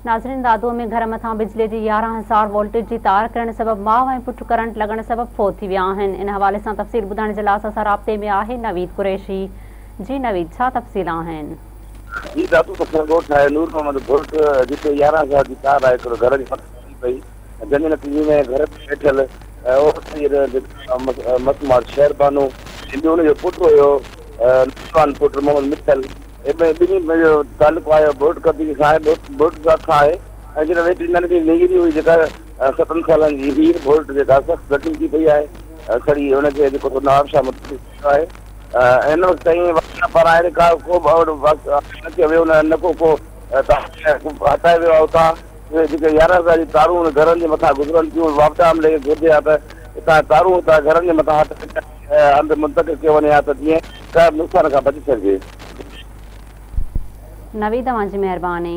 ناظرين دادو ۾ گهر مٿان بجلي جي 11000 وولٽيج جي تار ڪرڻ سبب ماء ۽ پٽ ڪرنٽ لڳڻ سبب فوت ٿي ويا آهن ان حوالي سان تفصيل ٻڌائڻ جي لاء اسان سان رابطي ۾ آهي نويد قريشي جي نويد ڇا تفصيل آهن. جي دادو سکر ڳوٺ آهي نور محمد ڀرٽ جتي 11000 جي تار آهي هڪڙو گهر جي مٿان ڪري پئي جنهن جي نتيجي ۾ گهر ۾ ويٺل عورت جي مسمار شهر بانو ۽ ٻيو ان جو پٽ هيو نوجوان پٽ محمد مٺل ۽ ٻنهي جو تعلق آهي بورڊ قبيلي سان آهي بورڊ ذات سان آهي ۽ جڏهن ويٺي ننڍڙي نينگري هئي جيڪا ستن سالن جي هير بورڊ جيڪا سخت زخمي ٿي پئي آهي سڙي ان کي جيڪو سو نوابشاهه منتقل ڪيو ويو آهي ۽ هن وقت تائين واقعا پاران اهڙي ڪا ڪو به اهڙو نه ڪيو ويو نه ڪو ڪو هٽايو ويو آهي اتان اهي جيڪي 11000 جون تارون گهرن جي مٿان گذرن ٿيون واپڊا عملي کي گهرجي ها ته اتان تارون اتان گهرن جي مٿان هٽائي هنڌ منتقل ڪيو وڃي ها ته جيئن ڪنهن به نقصان کان بچي سگهجي. نويد اوهان جي مهرباني.